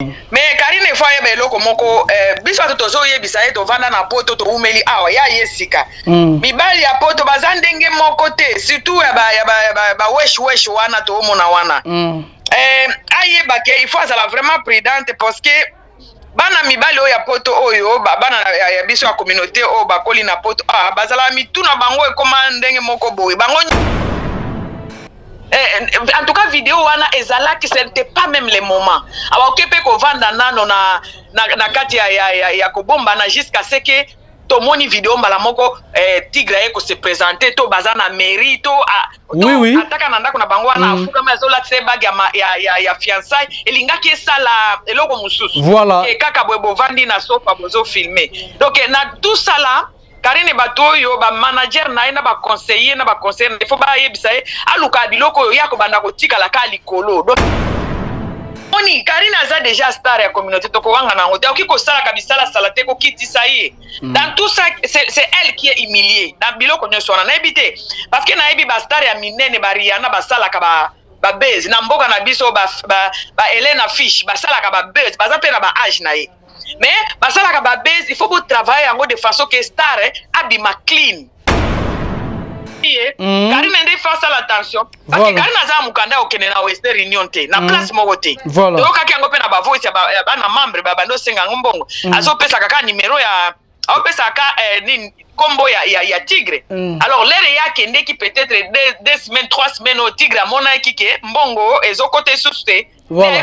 Mais Karine faut ayeba eloko moko eh, biso bato tozoyebisa ye tovanda na poto towumeli awa ya ye sika mibali ya poto baza ndenge moko te, surtout ya ba, ya ba, ya ba, ba wesh wesh wana toomona wana. Eh, ayeba ke il faut azala vraiment prudente parce que bana mibali oyo ya poto oyo bana ya biso ya communauté oyo bakoli na poto, ah, bazala mitu na bango ekoma ndenge moko boye bango. En tout cas, vidéo wana ezalaki, ce n'était pas même le moment. Abakoki mpe kovanda nano na kati ya kobombana jusqu'à ce que tomoni vidéo mbala moko, tigre aye kose présenter to baza na mairie to, to ataka na ndako na bango wana, afukami, azolatisa ye bague ya fiançailles, elingaki esala eloko mosusu. Kaka boye bovandi na sofa, bozofilme. Donc na tout ça là, Karine, bato oyo bamanager na ye na baconseiller na baconseiller, il faut bayebisa ye aluka biloko oyo ya kobanda kotikala ka likolo. Donc moni Karine aza déjà star ya communauté, tokowanga na yango te, akoki kosalaka bisalasala te, kokitisa ye. Dans tout ça, c'est elle qui est humiliée na biloko nyonso wana. Nayebi te, parce que nayebi bastar ya minene, bariana basalaka ba babase na mboka na biso, ba, ba, ba Helena Fish basalaka babase, baza mpe na baage na ye, mais basalaka babase. Il faut botravaille yango de façon que star abima clean ye. Karine nde faut asala attention parce que Karine aza na mokanda ya kokende na Western Union te, na place moko te. Toyokaki yango mpe na bavoice ya bana membre babandi osenga yango mbongo, azopesaka kaka nimero ya, aopesaka nini, nkombo ya tigre. Alors l'heure ye akendeki peut-être 2 semaines, 3 semaines, oyo tigre amonaki ke mbongo ezokota lisusu te,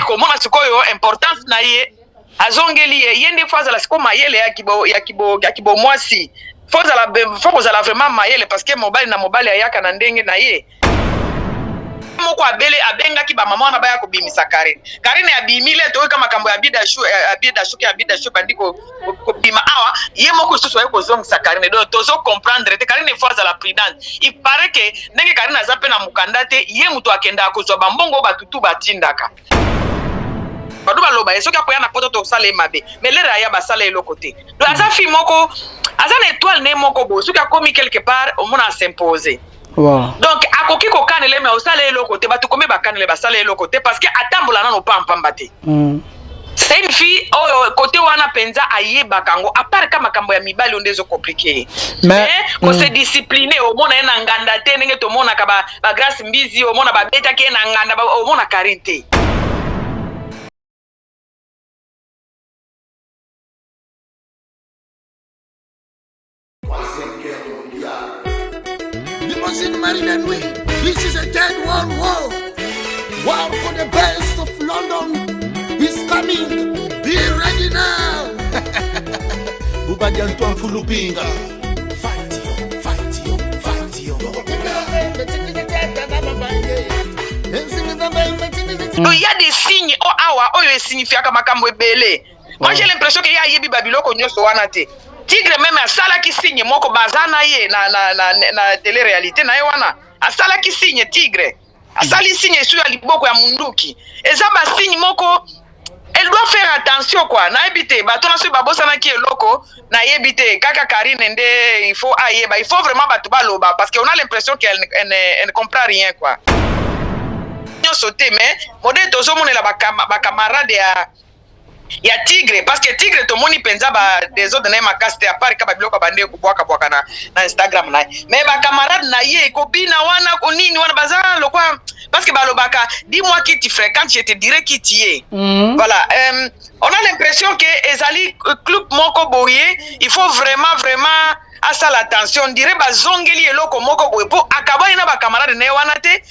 komona sikoyo importance na ye, azongeli ye. Ye nde faut azala sikoyo mayele ya kibo mwasi, faut kozala vraiment mayele parce que mobali na mobali ayaka na ndenge na ye moko. Abele abengaki bamama wana baya kobimisa Karine. Karine abimi le, toyoka makambo ya bidashu, abidashu ke abidashu bandi kobima awa, ye moko lisusu aye kozongisa Karine. Donc tozo comprendre te. Karine faut azala prudente. Il paraît ke ndenge Karine aza mpe na mokanda te, ye moto akendaka kozwa bambongo oyo batutu batindaka. Bato baloba ye soki akoya na poto tosala ye mabe, mais l'heure aya basala eloko te. Donc aza fille moko aza na étoile ne moko boye, soki akomi quelque part omona as'impose. Donc akoki kokanela, me osala eloko te. Bato komi bakanele, basala eloko te parce que atambola nano pampamba te. C'est une fille oyo côté wana mpenza ayebaka yango, à part ka makambo ya mibali oyo nde ezocompliquer ye. Mais kose discipline, omona ye na nganda te ndenge tomonaka bagrâce Mbizi, omona babetaki ye na nganda, omona Karine te. Troisième guerre mondiale. Limousine Marine Nuit. This is a third world war. War for the best of London is coming. Be ready now. Bubadiantoine Fulupinga. Fight yo, fight yo, fight yo. Donc il y a des signes o awa oyo esignifiaka makambo ebele. Moi, j'ai l'impression que ye ayebi babiloko nyonso wana te. Tigre même asalaki signe moko, baza na ye na télé réalité na ye wana, asalaki signe. Tigre asali signe esu ya liboko ya munduki, eza basigne moko. Elle doit faire attention quoi. Nayebi te, bato na soki babosanaki eloko, nayebi te. Kaka Karine nde il faut ayeba, il faut vraiment bato baloba parce que on a l'impression qu'elle elle ne comprend rien quoi. Nyonso te, mais modèle tozomonela bacamarade ya tigre, parce que tigre tomoni mpenza ba désordre na ye makasi te, à part ka babiloko bande kobwakabwaka na Instagram na ye, mais bacamarade na ye kobina wana, konini wana, baza lokwa. Parce que balobaka: "Dis-moi qui tu fréquentes, je te dirai qui tu es." Voilà, on a l'impression que ezali club moko boye. Il faut vraiment vraiment asala attention. On dirait bazongeli eloko moko boye mpo akabani na bacamarade na ye wana te.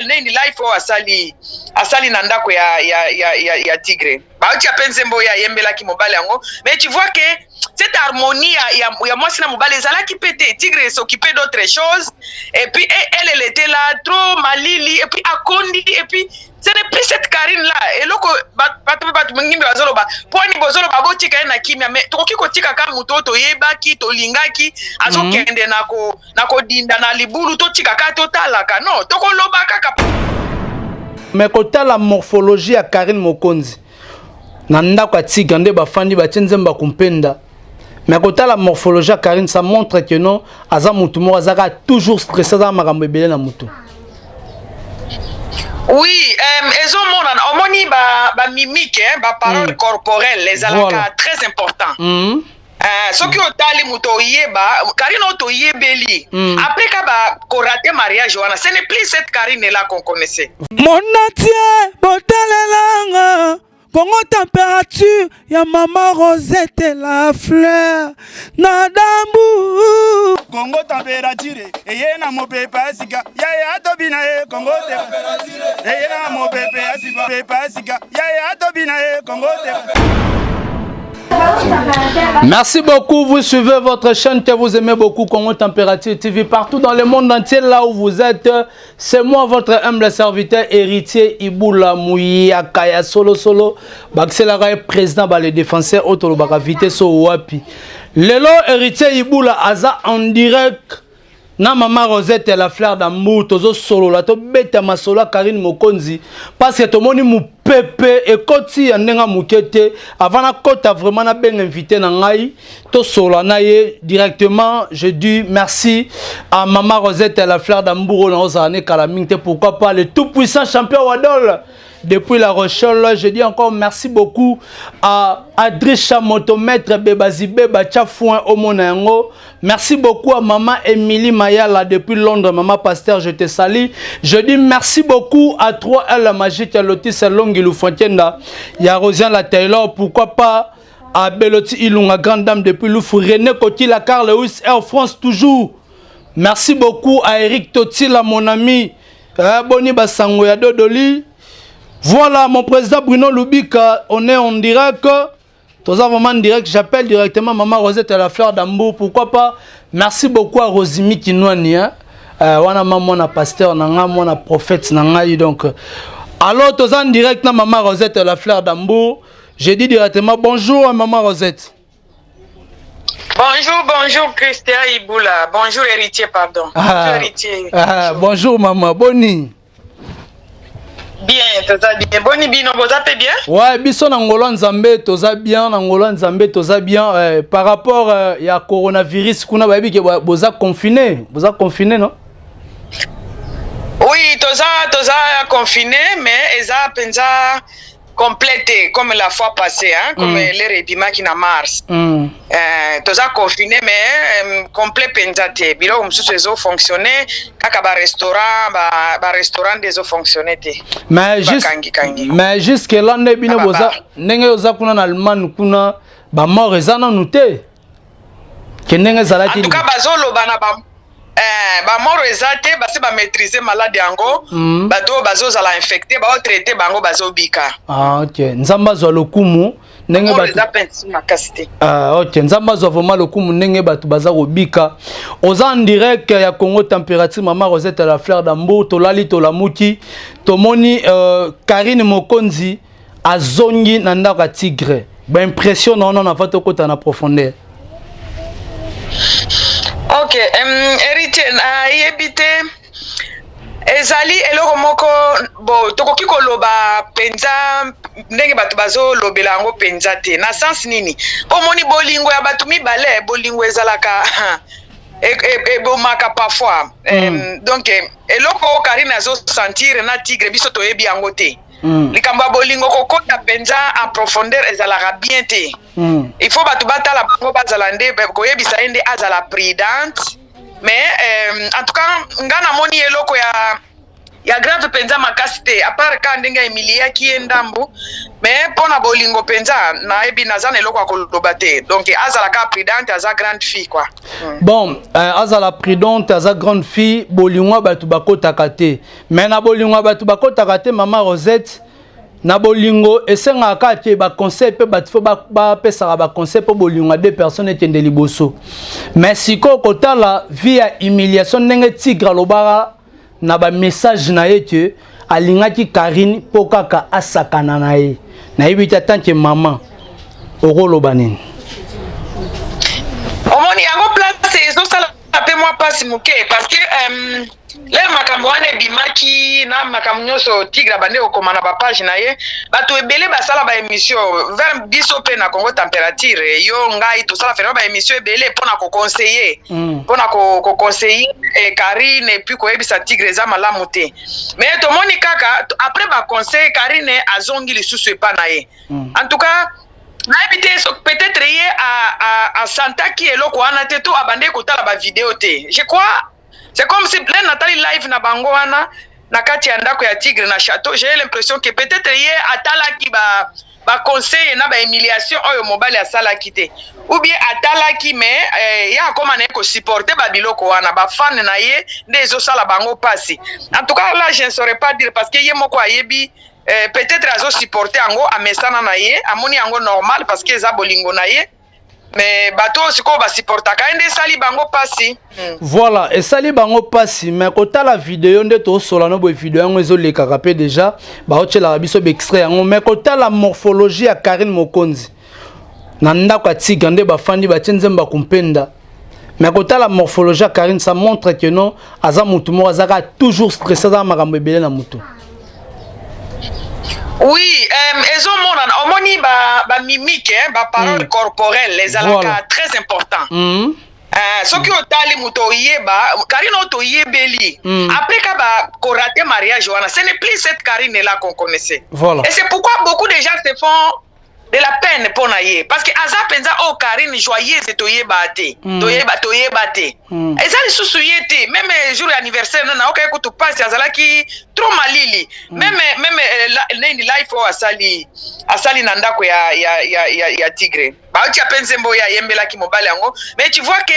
Nini, live oyo asali na ndako ya tigre, bautia mpe nzembo oyo ayembelaki mobali yango, mais tu vois que cette harmonie ya mwasi na mobali ezalaki mpe te. Tigre s'occupait d'autres choses et puis elle, elle était là trop malili et puis akondi et puis ce n'est plus cette Karine là. Eloko bato mpe bato mingi bazoloba mponi bozoloba botika ye na kimia, mais tokoki kotika ka moto oyo toyebaki, tolingaki, azokende na kodinda na libulu, totika kaka totalaka? Non, tokoloba kaka. Mais kotala morphologie ya Karine Mokonzi na ndako ya tigre nde bafandi, batie nzembo ya kumpenda, mais kotala morphologie ya Karine, ça montre que non, aza motu moko azalaka toujours stressé, aza makambo ebele na motu. Oui, ezomonana, omoni ba mimique, hein, ba parole corporelle ezalaka très important. Soki otali moto, oyeba Karine oyo toyebeli après ka bakorater mariage wana, ce n'est plus cette Karine là qu'on connaissait. Monatie botalelanga Kongo Température ya Mama Rosette la fleur na dambu. Kongo Température eye na mopepe ya sika, yaya atobina ye. Kongo te eye na mopepe ya sika, pepe ya sika, yaya atobina ye. Kongo te. Merci beaucoup, vous suivez votre chaîne que vous aimez beaucoup, Congo Température TV, partout dans le monde entier, là où vous êtes. C'est moi, votre humble serviteur, héritier Iboula Mouyakaya Solo Solo, Baxelara président, bah, les défenseurs, Otolobaka vitesse au Wapi. Lelo, héritier Iboula, Aza en direct. Na Mama Rosette la fleur d'amour, tozo solo la tobeta masolo Karine Mokonzi parce que tomoni mupepe ekoti ya ndenge moke te. Avant nakota vraiment na benga invité na ngai, tosolola na ye directement. Je dis merci à Mama Rosette la fleur d'amour, na ozala ne kala mingi te. Pourquoi pas le tout puissant champion Wadol depuis La Rochelle. Je dis encore merci beaucoup à Adrisha Motomètre Bebazibe Bacha Foin Omonayango. Merci beaucoup à Maman Émilie Mayala depuis Londres. Maman Pasteur, je te salue. Je dis merci beaucoup à 3L Magique Lotis Longi Fontienda. Il y a Rosiane la Taylor. Pourquoi pas à Beloti Ilunga, grande dame depuis Loufou. René Kotila, Carl Lewis, Air France toujours. Merci beaucoup à Eric Totila, mon ami. Boni Basango ya Dodoli. Voilà, mon président Bruno Lubika, on est en direct. Toza vraiment en direct. J'appelle directement Maman Rosette à la fleur d'Ambour. Pourquoi pas? Merci beaucoup à Rosimi Kinwani. Hein? Wana mwana pasteur nanga, mwana prophète nanga. Donc, alors, toza en direct na Maman Rosette à la fleur d'Ambour. J'ai dit directement bonjour à Maman Rosette. Bonjour, bonjour Christian Iboula. Bonjour héritier, pardon. Ah, bonjour héritier. Ah, bonjour maman, boni. Bien, toza bien. Boni bino, boza pe bien? Ouais, biso na ngolo Nzambe toza bien, na ngolo Nzambe toza bien par rapport ya coronavirus kuna, bayebi ke boza confiné, non? Oui, toza confiné, mais eza penza complété comme la fois passée, hein, comme l'heure ebimaki na mars. Toza confiné mais complet penza te. Biloko mosusu ezofonctionne kaka barestaurant, barestaurant nde ezofonctionne te. Mais juste Bakangi-kangi. Mais jusque là nde bino Na boza babar. Ndenge oza kuna na Allemagne kuna, ba mort eza nanu te ke ndenge En ezalaki. tout cas bazoloba na ba bamort eza te, basi bamaîtrise maladi yango. Bato oyo bazozala infecté, baotraite bango, bazobika. Ah, OK, Nzambe azwa lokumu ndenge mort bato eza mpenzi makasi te. Ah, OK, Nzambe azwa vraiment lokumu ndenge bato baza kobika. Oza en direct ya Congo Température, Mama Rosette la fleur d'Ambour. Tolali, tolamuki, tomoni Karine Mokonzi azongi na ndako ya Tigre. Baimpression na wana nafa tokota na profondeur. OK, héritier, nayebi te, ezali eloko moko bo tokoki koloba mpenza ndenge bato bazolobela yango mpenza te. Na sens nini? Omoni bolingo ya bato mibale, bolingo ezalaka ebomaka parfois. Donc eloko oyo Karine azosentir na Tigre, biso toyebi yango te. Likambo ya bolingo, kokota mpenza en profondeur ezalaka bien te. Il faut bato batala bango, bazala nde koyebisa ye nde azala prudente. Mais en tout cas nga namoni eloko ya grave mpenza makasi te, à part ka ndenge ahumiliaki ye ndambu. Mais mpo na bolingo mpenza, nayebi naza na eloko ya koloba te. Donc azala kaka prudente, aza grande fille quoi. Bon, azala prudente, aza grande fille. Bolingo ya bato bakotaka te, mais na bolingo ya bato bakotaka te, Mama Rosette. Na bolingo esengaka kaka te baconseil mpe bato fo bapesaka baconseil mpo bolingo ya deux personnes ekende liboso. Mais sikoyo kotala vie ya humiliation, ndenge Tigre alobaka na bamessage na ye ke alingaki Karine mpo kaka asakana na ye, nayebi te, tant que mama okoloba nini? Omoni yango place ezosala. Mpe mwa mpasi moke, parce que l'heure makambo wana ebimaki na makambo nyonso, Tigre abandi kokoma na bapage na ye, bato ebele basala baémission vers biso mpe na Congo Température. Yo, ngai, tosala fena baémission ebele mpona koconseiller, mpona koconseiller Karine et puis koyebisa Tigre eza malamu te. Mais tomoni kaka après baconseil, Karine azongi lisusu epa na ye. En tout cas, nayebi te, peut-être ye asantaki eloko wana te to abandeki kotala bavideo te. Je crois, c'est comme si plein natali live na bango wana na kati ya ndako ya Tigre na château, j'ai l'impression que peut-être ye atalaki ba baconseil na bahumiliation oyo mobali asalaki te, ou bien atalaki, mais ye akóma na ye kosupporter babiloko wana. Bafane na ye nde ezosala bango mpasi. En tout cas, là, je ne saurais pas dire, parce que ye moko ayebi. Peut-être azosupporter yango, amesana na ye, amoni yango normal parce que eza bolingo na ye, mais bato oyo sikoyo basupportaka ye nde esali bango mpasi. Voilà, esali bango mpasi. Mais kotala video nde tosola no boye, video yango ezolekaka mpe déjà, baotielaka biso baextrait yango. Mais kotala morphologie ya Karine Mokonzi na ndako ya Tigre, nde bafandi, batie nzembo ya kumpenda, mais kotala morphologie ya Karine, ça montre que non, aza motu moko azaka toujours stressé, aza makambo ebele na motu. Oui, ezomonana, omoni bamimique, ba baparole corporelle ezalaka très important. Soki otali moto, oyeba Karine oyo toyebeli après ka bakorater mariage wana, ce n'est plus cette Karine là qu'on connaissait. Et c'est pourquoi beaucoup de gens se font de la peine mpo na ye, parce que aza mpenza oyo Karine joyeuse toyeba te. Toyeba te. Eza lisusu ye te. Même jour ya anniversaire na naokaki kutu mpasi, azalaki trop malili. Même nini, live oyo asali na ndako ya Tigre, baotia mpe nzembo oyo ayembelaki mobali yango, mais tu vois que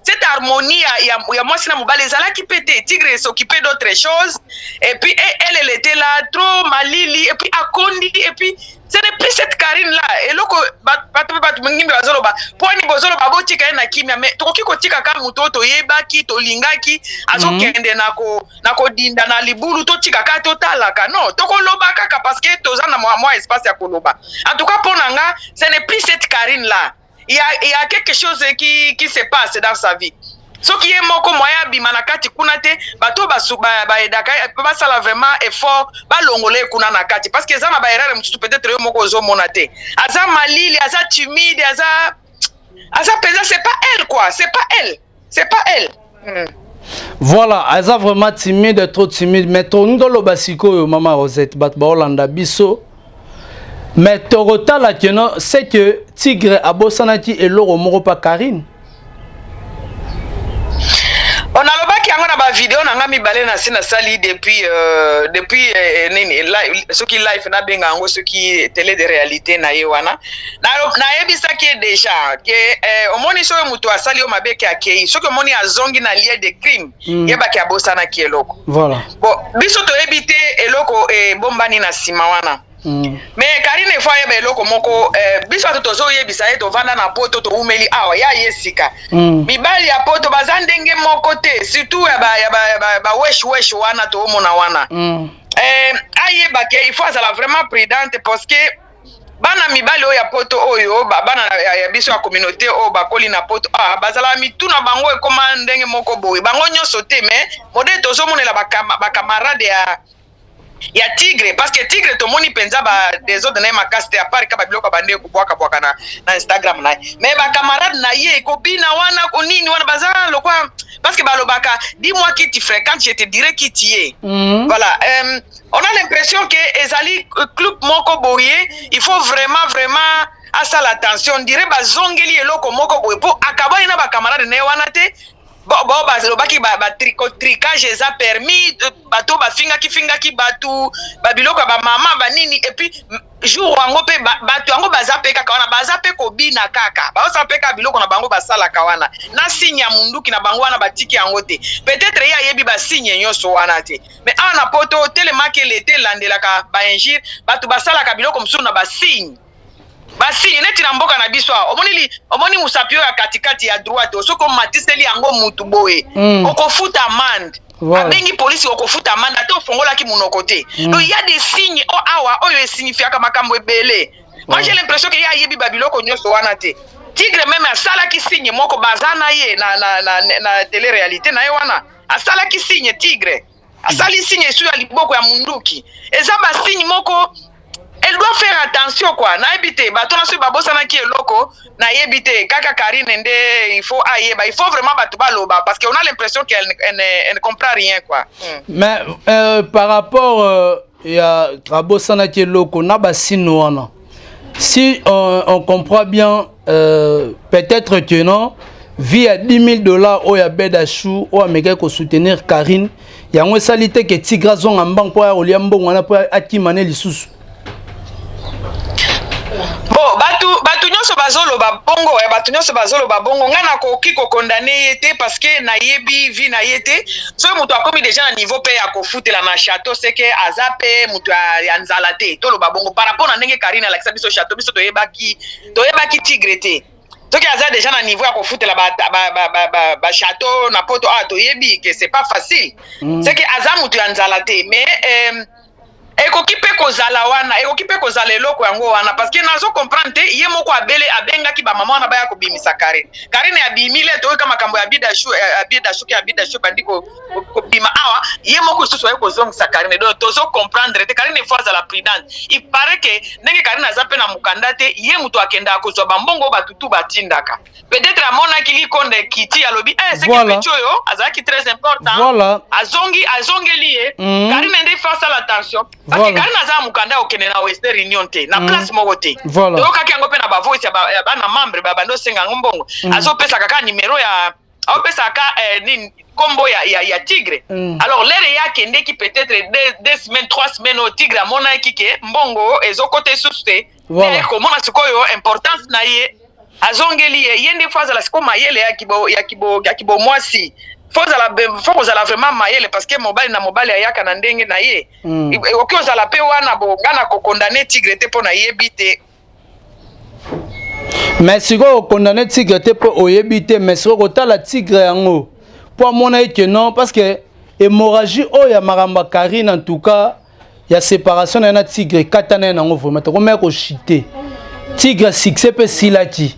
cette harmonie ya mwasi na mobali ezalaki mpe te. Tigre s'occupait d'autres choses et puis elle, elle était là trop malili et puis akondi, et puis ce n'est plus cette Karine là. Eloko bato mpe bato mingi bazoloba, mpo ani bozoloba botika ye na kimia? Mais tokoki kotika ka moto oyo toyebaki, tolingaki, azokende na kodinda na libulu, totika kaka, totalaka? Non, tokoloba kaka parce que toza na mwa espace ya koloba. En tout cas, mpo na nga, ce n'est plus cette Karine là. Il y a quelque chose qui se passe dans sa vie. Soki ye moko moyen abima na kati kuna te, bato baaidaka ye, basala vraiment effort, balongola ye kuna na kati, parce que eza na baerreur mosusu, peut-être yo moko ozomona te. Aza malili, aza timide, aza mpenza, c'est pas elle quoi, c'est pas elle, c'est pas elle. Voilà, aza vraiment timide, trop timide. Mais tolingi toloba sikoyo, mama Rosette, bato baolanda biso, mais tokotala keno, c'est que Tigre abosanaki eloko moko pa Karine. Nalobaki yango na bavideo na nga mibale na se nasali depuis nini, live, soki live nabenga yango, soki télé de réalité na ye wana. Nayebisaki ye déjà ke omoni, soki moto asali yo mabe ke akei, soki omoni azongi na lieu de crime, yebaki abosanaki eloko. Bon, biso toyebi te eloko ebombani na nsima wana. Mais Karine efo ayeba eloko moko. Biso bato tozoyebisa ye, tovanda na poto, toumeli awa, ya ye sika. Mibali ya poto baza ndenge moko te, surtout ya ba wesh wesh wana toomona wana. Ayeba ke il faut azala vraiment prudente, parce que bana mibali oyo ya poto oyo, bana ya biso ya communauté oyo bakoli na poto, ah, bazala mitu na bango ekoma ndenge moko boye. Bango nyonso te, mais modèle tozomonela bacamarade ya Tigre, parce que Tigre tomoni mpenza ba désordre na ye makasi te, à part ka babiloko bande kobwakabwaka na Instagram na ye. Mais bacamarade na ye kobina wana, konini wana, baza lokwa, parce que balobaka: "Dis-moi qui tu fréquentes, je te dirai qui tu es." Voilà, on a l'impression que ezali club moko boye. Il faut vraiment vraiment asala attention. On dirait bazongeli eloko moko boye, mpo akabwani na bacamarade na ye wana te. Bo balobaki batricage eza permis, bato bafingaki fingaki bato, babiloko ya bamama banini, et puis jour yango mpe bato yango baza mpe kaka wana, baza mpe kobina kaka, bazosala mpe kaka biloko na bango basalaka wana na signe ya munduki na bango wana, batiki yango te. Peut-être ye ayebi basigne nyonso wana te, mais awa na poto telemaki elete elandelaka bainjure, bato basalaka biloko mosusu na basigne. Basigne neti na mboka na biso awa, omoni mosapi oyo ya katikati ya droite, soki omatiseli yango mutu boye, okofuta amende. Abengi polisi, okofuta amende ate ofongolaki monoko te. Donc il y a des signes o awa oyo esignifiaka makambo ebele. Moi, j'ai l'impression que ye ayebi babiloko nyonso wana te. Tigre même asalaki signe moko, baza na ye na télé réalité na ye wana, asalaki signe. Tigre asali signe esu ya liboko ya munduki. Eza basigne moko, elle doit faire attention quoi. Nayebi te, bato na soki babosanaki eloko, nayebi te. Kaka Karine nde il faut ayeba, il faut vraiment bato baloba, parce que on a l'impression qu'elle elle ne comprend rien quoi. Mais par rapport ya abosanaki eloko na basigne wana, si on comprend bien, peut-être que non, vie ya 10 000 $ oyo abeda chou, oyo amekaki kosoutenir Karine, yango esali te ke Tigre azonga mbango mpo aya kolia mbongo wana, mpo akima ne lisusu. Bon, bato nyonso bazoloba bongo, bato nyonso bazoloba bongo. Ngai nakoki kocondamner ye te, parce que nayebi vie na ye te. Soki moto akomi déjà na niveau mpe ya kofutela na château, c'est que aza mpe moto ya nzala te. Toloba bongo par rapport na ndenge Karine alakisa biso château, biso toyebaki Tigre te. Soki aza déjà na niveau ya kofutela bachâteau ba, ba, ba, ba na Poto awa, toyebi ke c'est pas facile. C'est que aza moto ya nzala te. Mais ekoki mpe kozala wana, ekoki mpe kozala eloko yango wana, parce que nazo comprendre te. Ye moko abele abengaki bamama wana baya kobimisa Karine. Karine abimi le, toyoka makambo ya Bidashu, Bidashu ke Abidashu bandi kobima awa. Ye moko lisusu aye kozongisa Karine. Donc tozo comprendre te. Karine faut azala prudente. Il paraît ke ndenge Karine aza mpe na mokanda te, ye moto akendaka kozwa bambongo bato tu batindaka. Peut-être amonaki likonda ekiti, alobi eh, c'est que Voilà. petit oyo azalaki très important. Voilà. Azongi, azongeli ye. Karine nde faut asala attention, parce que Karine aza na mokanda ya kokende na Western Union te, na place moko te. Voilà. Toyokaki yango mpe na bavoice ya bana membre babandi osenga yango mbongo. Azopesa kaka numero ya, aopesaka nini, nkombo ya Tigre. Alors l'heure ye akendeki peut-être 2 semaines, 3 semaines, oyo Tigre amonaki ke mbongo ezokota lisusu te. Voilà. Nde komona sikoyo importance na ye, azongeli ye. Ye nde faut azala sikoyo mayele ya kibo mwasi. Faut kozala vraiment mayele, parce que mobali na mobali ayaka na ndenge na ye. Okoki ozala mpe wana bo. Nga na kocondamner Tigre te, mpo nayebi te. Mais sikoyo okondamner Tigre te mpo oyebi te. Mais sikoyo kotala Tigre yango mpo amona ye ke non, parce que hémorragie oyo ya makambo ya Karine, en tout cas ya séparation na ye na Tigre, ekatana ye nango vraiment. Tokomaya koshite Tigre, succès mpe esilaki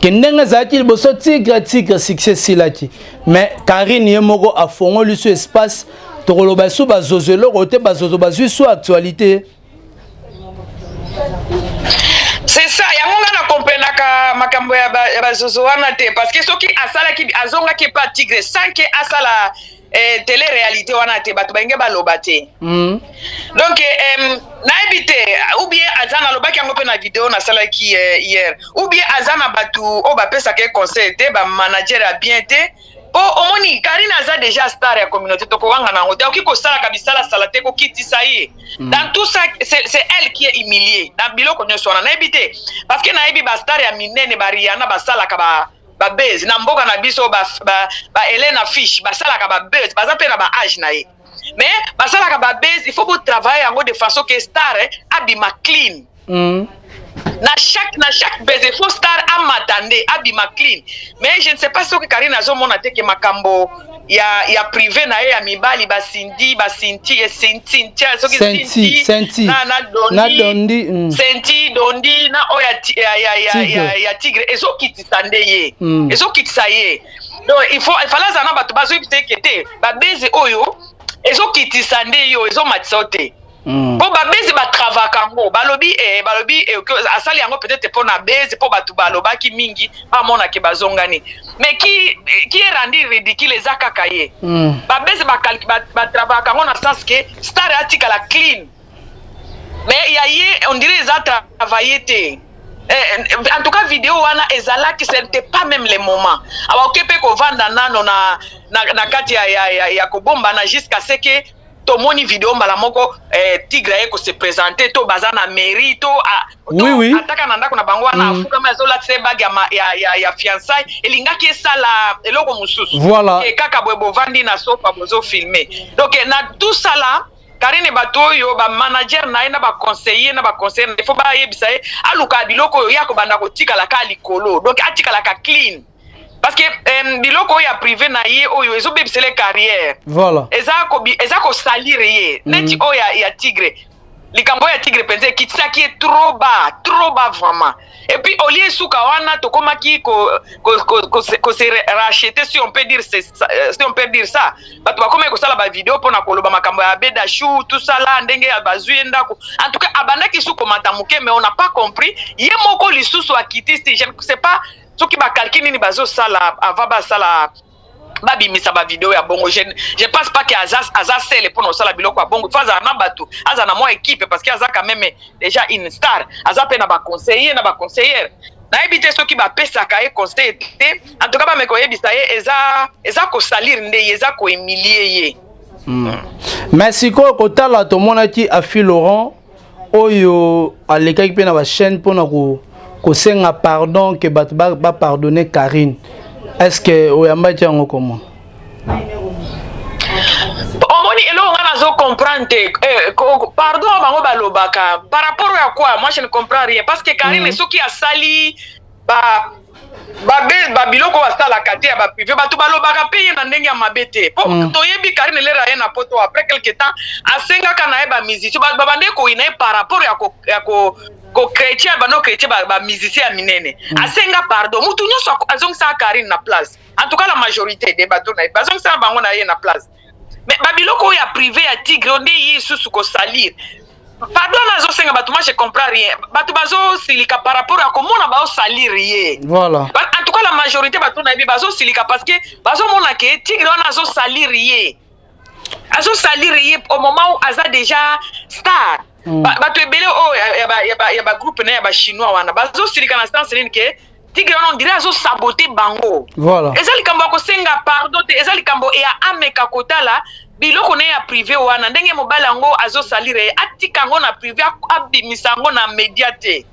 ke ndenge ezalaki liboso. Tigre succès esilaki, mais Karine ye moko afongoli so espace. Tokoloba esu bazozo eloko te, bazozo bazwi so actualité. C'est ça, yango nga na comprenaka makambo ya bazozo wana te, parce que soki asalaki, azongaki epa Tigre sans ke asala télé réalité wana te, bato balingi baloba te. Donc nayebi te, ou bien aza, nalobaki yango mpe na video nasalaki hier, ou bien aza na bato oyo bapesaka ye conseil te, bamanager ya bien te. Po omoni, Karine aza déjà star ya communauté, tokowanga na yango te. Akoki kosalaka bisalasala te, kokitisa ye. Dans tout ça, c'est elle qui est humiliée na biloko nyonso wana. Nayebi te, parce que nayebi bastar ya minene, bariana basalaka ba babuzz na mboka na biso, ba, ba, ba Helena Fish basalaka babuzz, baza mpe na baage na ye, mais basalaka babuzz. Il faut botravaille yango de façon que star abima clean. Na chaque buzz, il faut star amata nde abima clean. Mais je ne sais pas soki Karine azomona te ke makambo ya privé na ye ya mibali, basindi basinti esintintia soki Senti, Senti. na Dondi, Na Dondi. Senti Dondi na oyo ya Tigre. ya Tigre ezokitisa nde ye. Ezokitisa ye. Donc il fallait azala na bato bazoyebisa eke te, babuzz oyo ezokitisa nde yo, ezomatisa yo te. Mpo babuzz batravaka yango, balobi asali yango peut-être mpo na buzz, mpo bato balobaki mingi, bamonake bazongani. Mais qui est rendu ridicule eza kaka ye. Babuzz batravaka yango na sens ke star atikala clean, mais ya ye, on dirait eza travaille te. En tout cas, vidéo wana ezalaki, ce n'était pas même le moment. Abakoki mpe kovanda nano na kati ya kobombana jusqu'à ce que tomoni video mbala moko, Tigre aye kose présenter to baza na mairie to, to Oui. ataka na ndako na bango wana, afukami, azolatisa ye bague ya fiançaille, elingaki esala eloko mosusu. Voilà. Ke kaka boye bovandi na sofa, bozofilme. Donc na tout ça là, Karine, bato oyo bamanager na ye na baconseiller, il faut bayebisa ye aluka biloko oyo ya kobanda kotikala ka likolo, donc atikalaka clean, parce que biloko oyo ya privé na ye oyo ezobebisela ye carrière. Voilà. Eza kosalir ye. Neti oyo ya Tigre. Likambo ya Tigre mpenza ekitisaki ye trop bas, trop bas vraiment. Et puis au lieu suka wana tokomaki ko ko ko, ko, se, ko se racheter, si on peut dire c'est si on peut dire ça. Bato bakomaki kosala ba vidéo pona koloba makambo ya Abeda Chou, tout ça là, ndenge ya bazui ye ndako. En tout cas abandaki su komata moke, mais on n'a pas compris. Ye moko lisusu akitisi, je ne sais pas soki ba calcul nini bazosala avant basala babimisa ba video ya bongo. Je pense pas que aza aza seul mpona kosala biloko ya bongo. Faut azala na bato, azala na mwa équipe, parce que aza quand même déjà une star, aza mpe na baconseiller na baconseillère. Nayebi te soki bapesaka ye conseil te. En tout cas bameka oyebisa ye, eza kosalir nde ye, eza kohumilie ye. Mais sikoyo kotala, tomonaki Afi Laurent oyo alekaki mpe na bachaîne mpona kosenga pardon, ke bato bapardonne Karine. Est ce que oyambaki yango comment? Omoni, eloko nga nazo comprendre te, pardon bango balobaka par rapport ya quoi? Moi je ne comprends rien, parce que Karine, soki asali ba babe babiloko basalaka te ya baprivé, bato balobaka mpe ye na ndenge ya mabe te, po toyebi Karine, lera ye na poto, après quelque temps asengaka na ye bamusicien babande koyina ye par rapport ya ko kochrétien, bando chrétien, bamusicien ya minene. Asenga pardon, mutu nyonso azongisaka Karine na place. En tout cas la majorité de bato na ye bazongisaka bango na ye na place. Mais babiloko oyo ya privé ya Tigre oyo nde ye lisusu kosalir, pardon wana azosenga bato, moi je comprends rien. Bato bazosilika par rapport ya komona baosalir ye. En tout cas la majorité bato nayebi bazosilika parce que bazomona ke Tigre wana azosalir ye, azosalir ye au moment où aza déjà star. Bato ebele oyo ya bagroupe na ya bachinois wana bazosilika na sens nini? Ke Tigre wana, on dirait azosabote bango. Eza likambo ya kosenga pardon te, eza likambo ya ameka kotala biloko na ye ya privé wana, ndenge mobali yango azosalire ye, atika yango na privé, abimisa yango na média te.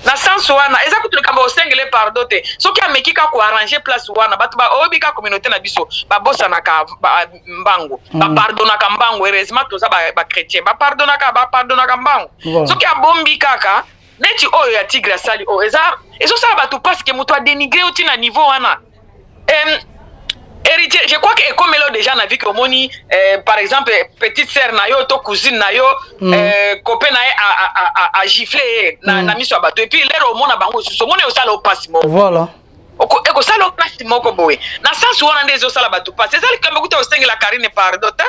Na sens wana eza kutu likambo osengele pardon te. Soki ameki kaka koarrange place wana, bato oyebi kaka communauté na biso babosanaka mbango, bapardonaka mbango. Heureusement toza bachrétien, bapardonaka mbango. Soki abombi kaka neti oyo ya Tigre asali oyo, eza ezosala bato parce que moto adénigre yo ntina niveau wana. Héritier, je crois que ekomeli yo déjà na vie ke omoni, par exemple, petite sœur na yo to cousine na yo, copain na ye agifle ye na miso ya bato, et puis lero omona bango lisusu, omoni osala yo mpasi moko. Ekosala yo mpasi moko boye. Na sens wana nde ezosala bato mpasi. Eza likambo kuta osengela Karine pardon te,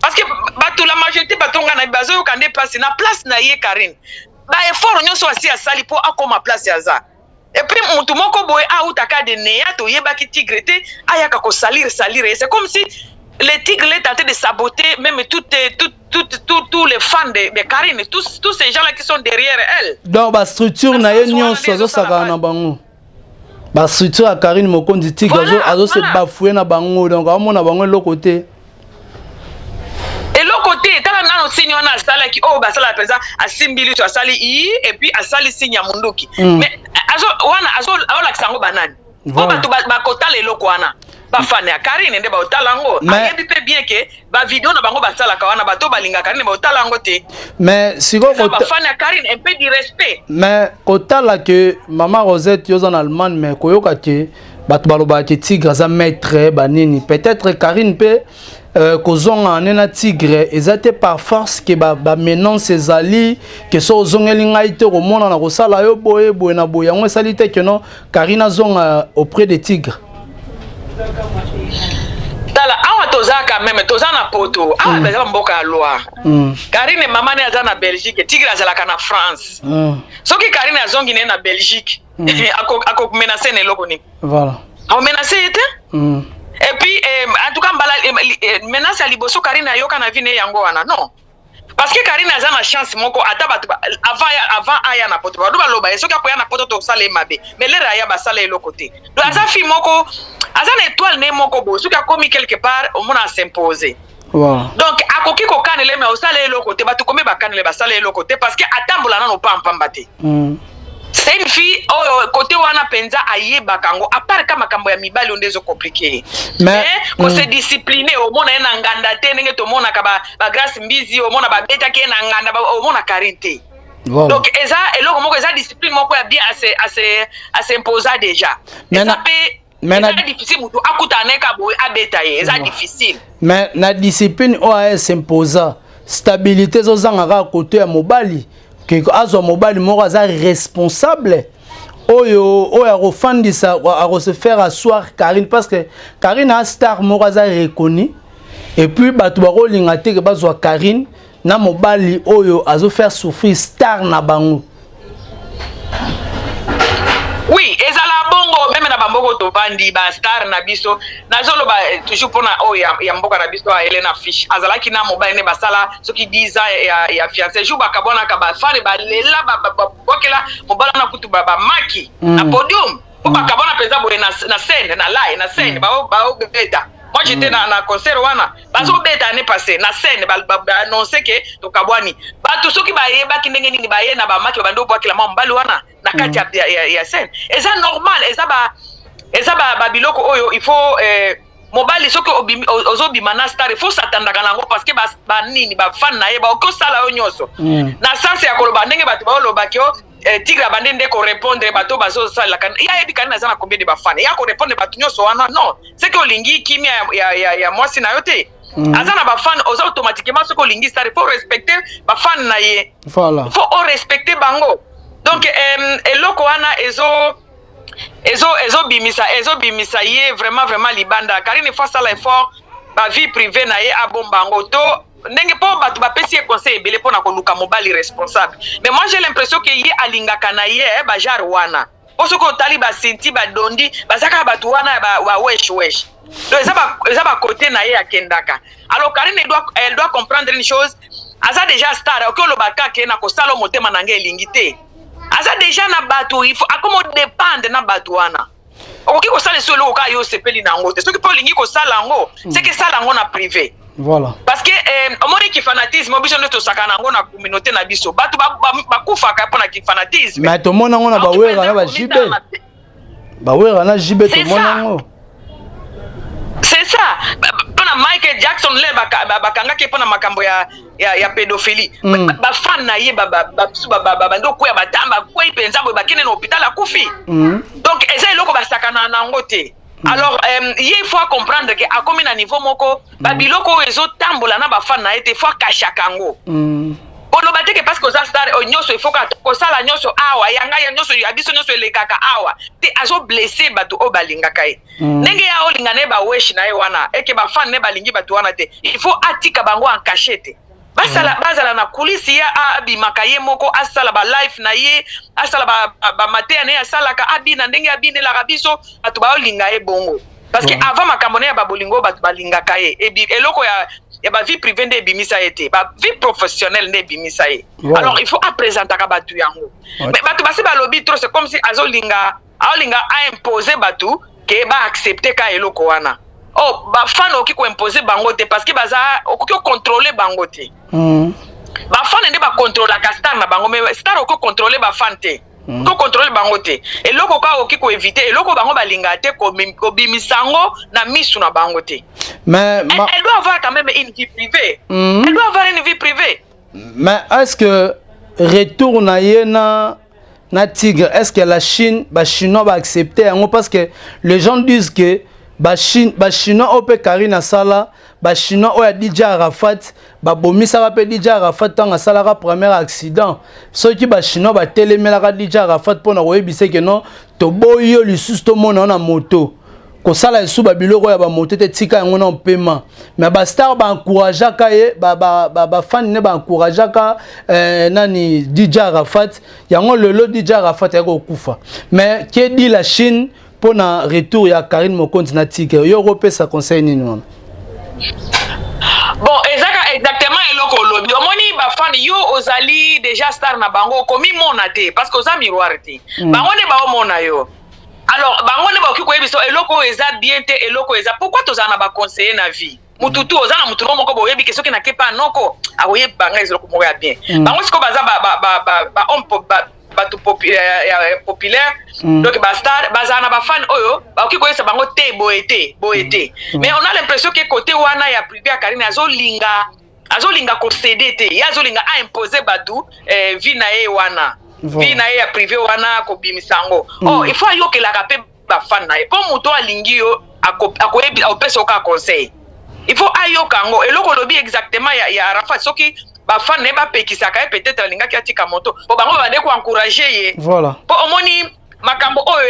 parce que bato, la majorité bato nga na bazoyoka nde mpasi na place na ye Karine, baeffort nyonso asi asali mpo akóma place aza. Et puis mutu moko boye autaka de neya, toyebaki Tigre te, ayaka kosalir salir ye. C'est comme si le Tigre est en train de saboter même toutes, tout, tous les fans de Karine, tous ces gens là qui sont derrière elle. Donc bastructure na ye nyonso azosakana na bango, bastructure ya Karine Mokonzi, Tigre azose bafouye na bango, donc aomona bango eloko te. Eloko te. Tala nano signe wana asalaki oyo basalaka mpenza, asimbi liso, asali i, et puis asali signe ya munduki. Mais azo wana aolakisa yango banani po bato bakotala eloko wana? Bafane ya Karine nde baotala yango. Ayebi mpe bien ke bavideo na bango basalaka wana, bato balingaka Karine baotala yango te. Mais sikoyo bafane ya Karine, un peu du respect. Mais kotala ke mama Rosette, yo oza na Allemagne, mais koyoka ke bato balobaka ke Tigre aza maître banini, peut-être Karine mpe kozonga nde na Tigre eza te par force ke bamenance ba ezali ke so ozongeli ngai te, komona na kosala yo boye boye na boye. Yango esali te ke non, Karine azonga auprès de Tigre. Tala, awa toza quand même, toza na poto awa, eza mboka ya loi. Karine, mama ne aza na Belgique, Tigre azalaka na France. Soki Karine azongi ne na Belgique, akomenace na eloko nini? Akomenace ye te. Et puis en tout cas mbala menace ya liboso Karine ayoka na vie ne yango wana, non, parce que Karine aza na chance moko. Ata bato avant aya na poto, bato baloba ye soki akoya na poto tosala ye mabe, mais lere aya basala eloko te. Donc aza fille moko aza na étoile ne moko boye, soki akomi quelque part omona asimpose. Donc akoki kokanela, me osala eloko te. Bato komi bakanele, basala eloko te, parce que atambola nano pampamba te. C'est une fille oyo côté wana mpenza ayebaka yango, à part ka makambo ya mibali oyo nde ezocomplique ye. Mais kose discipline, omona ye na nganda te ndenge tomonaka bagrâce Mbizi, omona babetaki ye na nganda, omona Karine te. Donc eza eloko moko, eza discipline moko ya bien, asimposa déjà. Eza mpe eza difficile motu akutana na ye ka boye abeta ye, eza difficile. Mais na discipline oyo asimposa, Stabilité ezozanga kaka kote ya mobali, ke azwa mobali moko aza responsable, oyo akofandisa, akose faire asseoir Karine, parce que Karine a star moko aza reconnu. Et puis bato bakolinga te ke bazwa Karine na mobali oyo azofaire souffrir star na bango. Oui, ezala bongo même na bamboka tovandi, bastar na biso. Nazoloba toujours mpona oyo ya mboka na biso ya Helena Fish. Azalaki na mobali nde basala soki 10 ans ya fiancé. Jour bakabwanaka, bafans balela, babwakela mobali wana kutu bamaki na podium po bakabwana mpenza boye na scène, na live na scène, baobeta. Moi, j'étais na concert wana, bazobeta année passée na scène, baannonce ke tokabwani. Bato soki bayebaki ndenge nini baye na bamaki, babandi obwakela mwa mobali wana na kati ya scène. Eza normal, eza babiloko oyo il faut mobali soki ozobima na star, il faut s'attendaka nango, parce que banini, bafans na ye baoki osala yo nyonso na sens ya koloba ndenge bato baolobaki o Tigre abandi nde korépondre bato bazosalelaka ye. Ayebi Karine aza na combien de bafans ya korépondre bato nyonso wana? Non, soki olingi kimia ya mwasi na yo te, aza na bafans, oza automatiquement, soki olingi star, il faut respecter bafans na ye. Faut orespecter bango. Donc eloko wana ezobimisa ye vraiment vraiment libanda. Karine faut asala effort, bavie privée na ye abomba yango to ndenge mpo bato bapesi ye conseil ebele mpona koluka mobali responsable. Mais moi, j'ai l'impression ke ye alingaka na ye bagenre wana, mpo soki otali basinti badondi, baza kaka bato wana ya bawesh wesh. Donc eza bakote na ye akendaka. Alors Karine, elle doit comprendre une chose: aza déjà star. Oki oloba kaka na kosala motema na ngai elingi te. Aza déjà na bato, il faut akoma odépendre na bato wana. Okoki kosala esi eloko kaka yo osepeli na yango te. Soki mpe olingi kosala yango, seke esala yango na privé. Parce que omoni kifanatisme, biso nde tosaka na yango na communauté na biso. Bato bakufaka mpo na kifanatisme. Mais tomona yango na bawera na baJB, bawera na JB, tomona yango. C'est ça. Mpona Michael Jackson le bakangaki mpona makambo ya pédophilie. Bafans na ye babisu babandi okwea, batamba akwei mpenza boye, bakende na hôpital, akufi. Donc eza eloko basakana na yango te. Alors ye il faut comprendre ke akomi na niveau moko, babiloko oyo ezotambola na bafans na ye te, faut akashaka yango. Koloba te ke parce que oza star, nyonso il faut kosala nyonso awa yanga ya nyonso ya biso nyonso elekaka awa te. Azoblesser bato oyo balingaka ye. Ndenge ya olinga na ye baweshi na ye wana, eke bafans ne balingi bato wana te, il faut atika bango en cachette, basala bazala na coulisse. Ye abimaka ye moko, asala balive na ye, asala bamateya na ye, asalaka abina ndenge abinelaka biso. Bato baolinga ye bongo parce que avant makambo na ye ya babolingo, bato balingaka ye. Eloko ya bavie privée nde ebimisa ye te, bavie professionnelle nde ebimisa ye. Alors il faut apresentaka bato yango. Mais bato basi balobi trop, c'est comme si azolinga, aolinga aimpose bato ke baaccepte ka eloko wana. Oh, bafans okoki koimpose bango te, parce que baza, okoki ocontrôle bango te. Bafans nde bacontrôlaka star na bango, mais star okoki ocontrôle bafans te. Okoki bango te. Eloko kaka okoki koéviter, eloko bango balingaka te, kobimisa yango na misu na bango te. Mais elle doit avoir quand même une vie privée. Elle doit avoir une vie privée. Mais est-ce que retour na ye na Tigre, est-ce que la Chine, bachinois baaccepte yango? Parce que les gens disent que bachinois oyo mpe Karine asala, bachinois oyo ya DJ Arafat babomisaka mpe DJ Arafat ntango asalaka premier accident. Soki bachinois batelemelaka DJ Arafat mpona koyebisa ke non, toboyi yo lisusu, tomona yo na moto kosala lisusu babiloko ya bamoto te, tika yango na mpema. Mais bastar baencourageaka ye, bafans ne baencourageaka nani, DJ Arafat. Yango lelo DJ Arafat ayaki kokufa. Mais que dit la Chine mpona retour ya Karine Mokonzi na Tigre? Yo okopesa conseil nini wana? Bon, ezaka exactement eloko olobi. Omoni bafans, yo ozali déjà star na bango, okomimona te parce que oza miroir te. Bango nde baomona yo. Alors bango nde bakoki koyebisa eloko oyo eza bien te, eloko oyo eza. Pourquoi tozala na baconseiller na vie? Mutu tu oza na mutu no moko boyebi ke soki nakepa noko akoyeba ngai eloko moko ya bien. Bango sikoyo baza bahomme, bato populaire. Donc bastar bazala na bafans oyo bakoki koyebisa bango te boye te, boye te. Mais on a l'impression ke côté wana ya privé ya Karine, azolinga kocéder te. Ye azolinga aimpose bato vie na ye wana, vie na ye ya privé wana, kobimisa yango. Oh, il faut ayokelaka mpe bafans na ye, mpo moto alingi yo akoyebi, akopesa yo kaka conseil. Il faut ayoka yango. Eloko olobi exactement ya Arafat, soki bafan na ye bapekisaka ye, peut-être alingaki atika moto, po bango babande koencourager ye. Voilà. Po omoni makambo oyo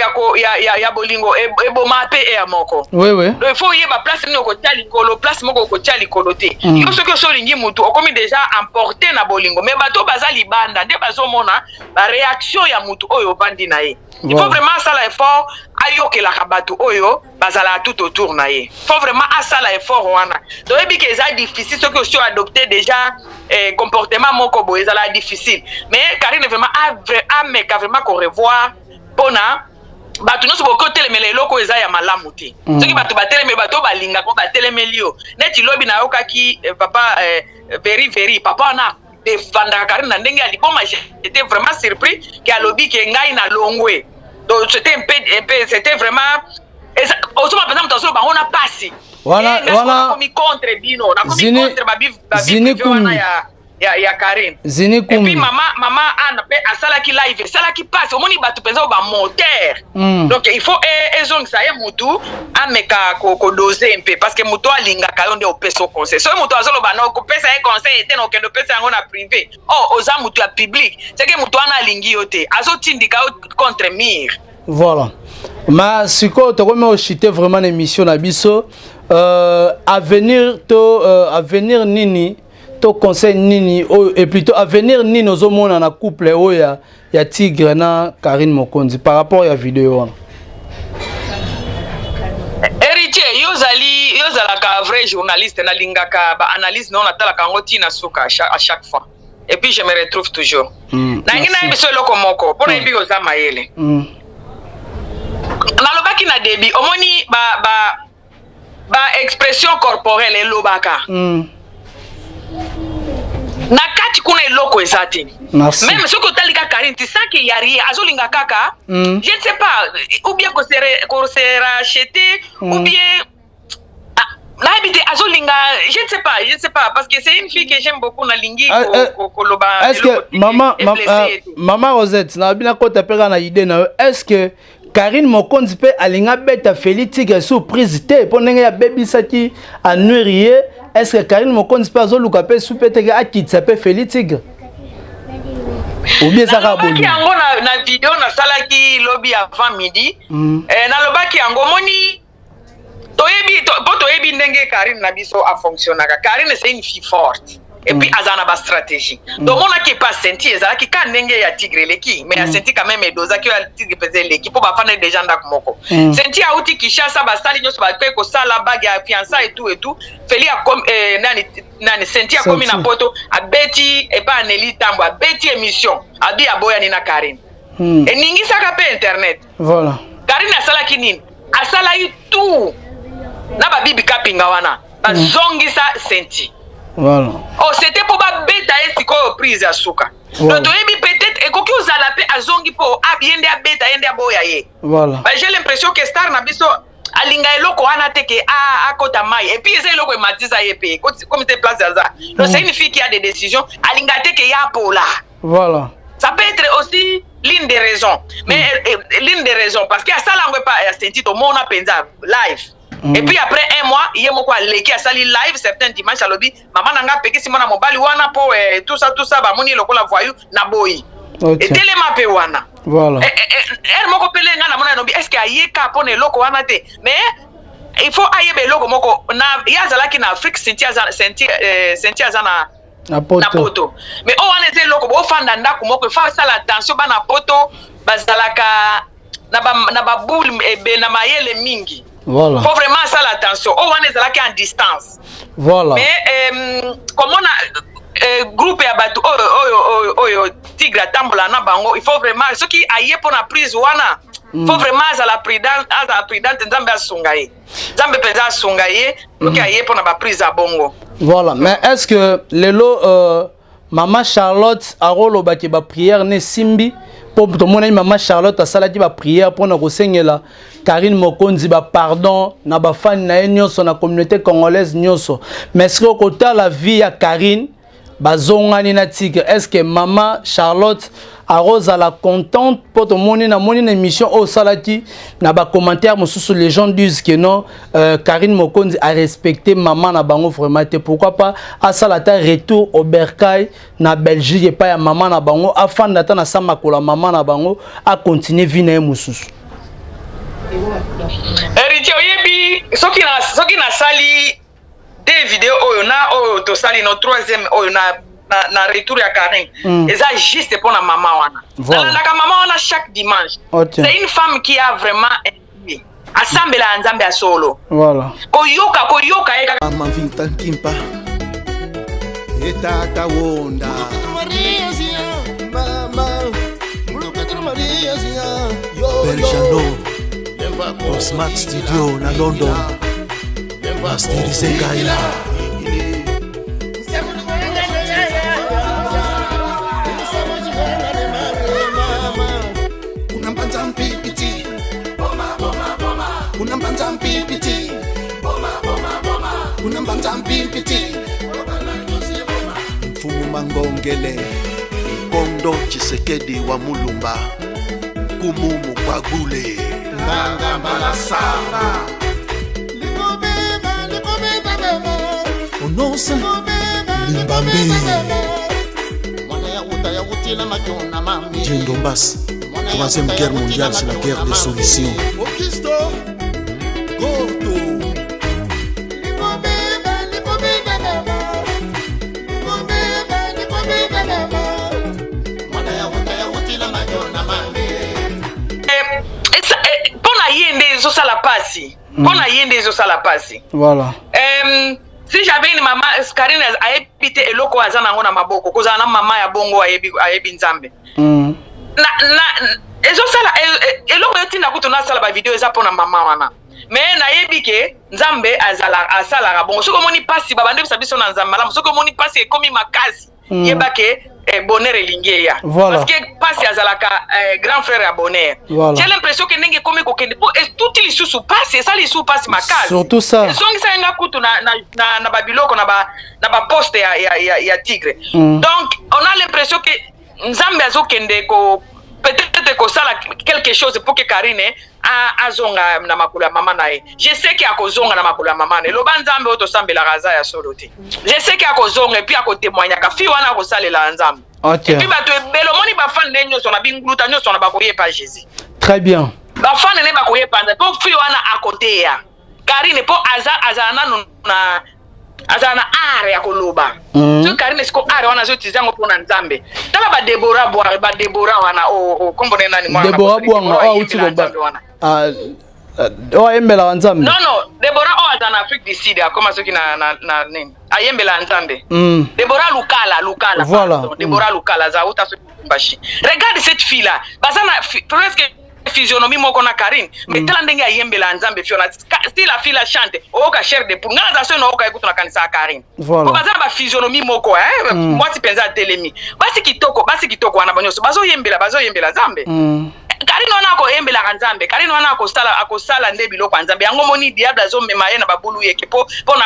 ya bolingo eboma mpe eya moko. oui oui Donc il faut oyeba place nini okotia likolo, place moko okotia likolo te. Yo soki oso olingi mutu, okomi déjà emporté na bolingo, mais bato baza libanda nde bazomona baréaction ya mutu oyo ovandi na ye. Il faut vraiment asala effort, ayokelaka bato oyo bazalaka tout autour na ye. Faut vraiment asala effort wana. Toyebi ke eza difficile, soki osi adopté déjà comportement moko boye, ezalaka difficile. Mais Karine vraiment ameka vraiment korevoir, mpona bato nyonso bokoki otelemela eloko oyo eza ya malamu te. Soki bato batelemeli, bato oyo balingaka batelemeli yo, neti lobi nayokaki papa veri veri, papa wana defandaka Karine na ndenge ya liboma. J'étais vraiment surpris ke alobi ke ngai na longwe. Donc c'était un peu, c'était vraiment, ozoma mpenza moto azoloba bango na pasi. Wana nakomi contre bino, nakomi contre babi wana ya Karine. Zini. Et puis mama Anne mpe asalaki live, esalaki mpasi. Omoni bato mpenza oyo bamotere. Donc il faut ezongisa ye mutu, ameka kodoser mpe, parce que motu alingaka yo nde opesa o conseil. Soki motu azoloba na okopesa ye conseil te, na okende opesa yango na privé, oh, oza motu ya public, seke motu wana alingi yo te, azotindika yo contre mur. Voilà. Ma sikoyo tokomi ochuter vraiment na émission na biso. Avenir to avenir nini to conseil nini oyo, et plutôt avenir nini ozomona na couple oyo ya Tigre na Karine Mokonzi par rapport ya video wana? Héritier, yo ozali, yo ozalaka vrai journaliste. Nalingaka baanalyse na yo, natalaka yango ntina suka à chaque fois, et puis je me retrouve toujours. Nangi nayebi so eloko moko mpo nayebi oza mayele. Nalobaki na début, omoni ba expression corporelle elobaka. Na kati kuna eloko eza te. Même soki otali kaka Karine, tu sens que ya rien, azolinga kaka, je ne sais pas, ou bien kose racheter, ou bien, ah, nayebi te, azolinga, je ne sais pas, je ne sais pas, parce que c'est une fille que j'aime beaucoup, nalingi koloba. Est-ce que mama Rosette, na bina kota mpe kaka na idée na yo, est-ce que Karine Mokonzi mpe alingi abeta Feli Tigre surprise te, mpo ndenge abebisaki anuire ye? Est ce que Karine Mokonzi mpe azoluka mpe su mpe teke akitisa mpe Feli Tigre, ou bien ezaka? Nalobaki yango na video nasalaki lobi avant midi. Nalobaki yango, omoni, toyebi mpo toyebi ndenge Karine na biso afonctionnaka. Karine, c'est une fille forte, et puis aza na bastratégie. Tomonaki epa Senti, ezalaki ka ndenge ya Tigre eleki, mais ya Senti quand même edozaki, oyo ya Tigre mpenza eleki, mpo bafanda déjà ndako moko. Senti auti Kinshasa, basali nyonso bakoki kosala bague ya fiançailles et tout et tout. Feli akomi, nani, Senti akomi na Poto, abeti epa Aneli Tambo, abeti émission, abi aboyani na Karine. Eningisaka mpe internet. Karine asalaki nini? Asalaki tout na babibi kapinga wana, bazongisa Senti. Oh, c'était mpo babeta ye sikoyo prise ya suka. Donc toyebi, peut-être ekoki ozala mpe azongi mpo ye nde abeta ye, nde aboya ye. Bah, j'ai l'impression que star na biso alinga eloko wana te, ke akota mai, et puis eza eloko ematisa ye mpe comme te place aza. Donc c'est une fille qui a des décisions, alinga te ke ya pola. Ça peut être aussi l'une des raisons, mais l'une des raisons, parce que asala yango epa ya Senti, tomona mpenza live. Et puis après un mois, ye moko aleki, asali live certain dimanche, alobi mama na nga apekisi mwana mobali wana mpo tout ça, tout ça, bamoni lokola voyou na boyi. Etelema mpe wana. Ere moko mpe nga namona alobi, est ce que ayeka mpo na eloko wana te? Mais il faut ayeba eloko moko na ye, azalaki na Afrique, Senti aza na na Poto, na Poto. Mais oyo wana eza eloko bofanda ndako moko, il faut asala attention. Bana Poto bazalaka na baboule ebe na mayele mingi. Faut vraiment asala attention. Oyo wana ezalaki en distance. Mais komona groupe ya bato oyo Tigre atambola na bango, il faut vraiment, soki aye mpo na prise wana, faut vraiment azala prudent, azala prudente. Nzambe asunga ye, Nzambe mpenza asunga ye soki aye mpo na baprise ya bongo. Voilà. Mais est ce que lelo mama Charlotte arolobaki baprière ne esimbi? Mpo tomonani mama Charlotte asalaki baprière mpona kosengela Karine Mokonzi bapardon na bafani na ye nyonso, na communauté congolaise nyonso. Mais soki okotala vie ya Karine, bazongani na Tigre, est ce que mama Charlotte Akozala contente mpo tomoni, namoni na émission oyo osalaki, na bacommentaire mosusu, les gens disent que non, Karine Mokonzi a respecté mama na bango vraiment te. Pourquoi pas asala ata retour au bercail na Belgique, epai ya mama na bango, afanda ata na sa makolo ya mama na bango, acontinue vie na ye mosusu? Héritier, oyebi, soki nasali deux vidéo oyo na oyo tosali no troisième oyo na retour ya Karine, eza juste mpona mama wana. Nalandaka mama wana chaque dimanche. C'est une femme qui a vraiment instruit, asambela ya Nzambe ya solo. Koyoka ye kaka. Mama Vita Nkimpa etata wonda mama Belgiano Smart Studio na London masterise ngai. Unambanza mpipiti, unambanza mpipiti, unambanza mpipiti. Mfumu Mangongele Kondo Tshisekedi wa Mulumba Nkumu Mukwagule. Nganga mbala samba. Ononse Limbambe. Dieu Ndombas, troisième guerre mondiale, c'est la guerre des solutions. Augusto Gordo. Mpo na ye nde ezosala pasi, mpo na ye nde ezosala pasi. Si j'avais une mama, Karine ayebi te eloko oyo aza nango na maboko, kozala na mama ya bongo, ayebi Nzambe. Na ezosala eloko etinda kutu nasala bavideo, eza mpona mama wana. Mais nayebi ke Nzambe azala asalaka bongo. Soki omoni mpasi, babandebisa biso na Nzambe malamu. Soki omoni mpasi ekomi makasi, yeba ke bonheur elingi eya. Parce que mpasi azalaka grand frère ya bonheur. J'ai l'impression ke ndenge ekomi kokende, po etuti lisusu mpasi, esali lisusu mpasi makasi. Surtout ça. Ezongisa nga kutu na babiloko na baposte ya tigre. Donc on a l'impression que Nzambe azokende ko peut-être kosala quelque chose pour que Karine azonga na makolo ya mama na ye. Je sais ke akozonga na makolo ya mama na ye. Eloba Nzambe oyo tosambelaka aza ya solo te. Je sais ke akozonga et puis akotémoignaka. Fille wana akosalela Nzambe. Et puis bato ebele, omoni bafane nde nyonso na binguluta nyonso na bakoyepa Jésus. Très bien. Bafane nde bakoyepa Nzambe mpo fille wana akoteya Karine, mpo aza azala nanu na azala na art ya koloba. Soki Karine siko art wana azoutiliser yango mpona Nzambe, tala badebora bware, badebora wana kombo ne nani mwana? Debora na Bwanga oyo auti ayembela koba Nzambe wana. Ah, ah, oyo ayembelaka Nzambe. Non, Debora oyo aza na Afrique du Sud, akoma soki na nini, ayembela Nzambe. Debora Lukala, Lukala. Pardon, Debora Lukala aza auta soki Lubumbashi. Regarde cette fille là, baza na presque physionomie moko na Karine, mais tala ndenge ayembela Nzambe. Fiona, si la fille la chante, oyoka chair de poule. Nga naza soki nayoka ye kutu, nakanisa ya Karine. Po baza na baphysionomie moko, eh? Mwasi mpenza atelemi, basi kitoko, basi kitoko wana banyonso bazoyembela Nzambe. Karine wana akoyembelaka Nzambe. Karine wana akosala nde biloko ya Nzambe. Yango moni diable azomema ye na babulu yeke mpo mpona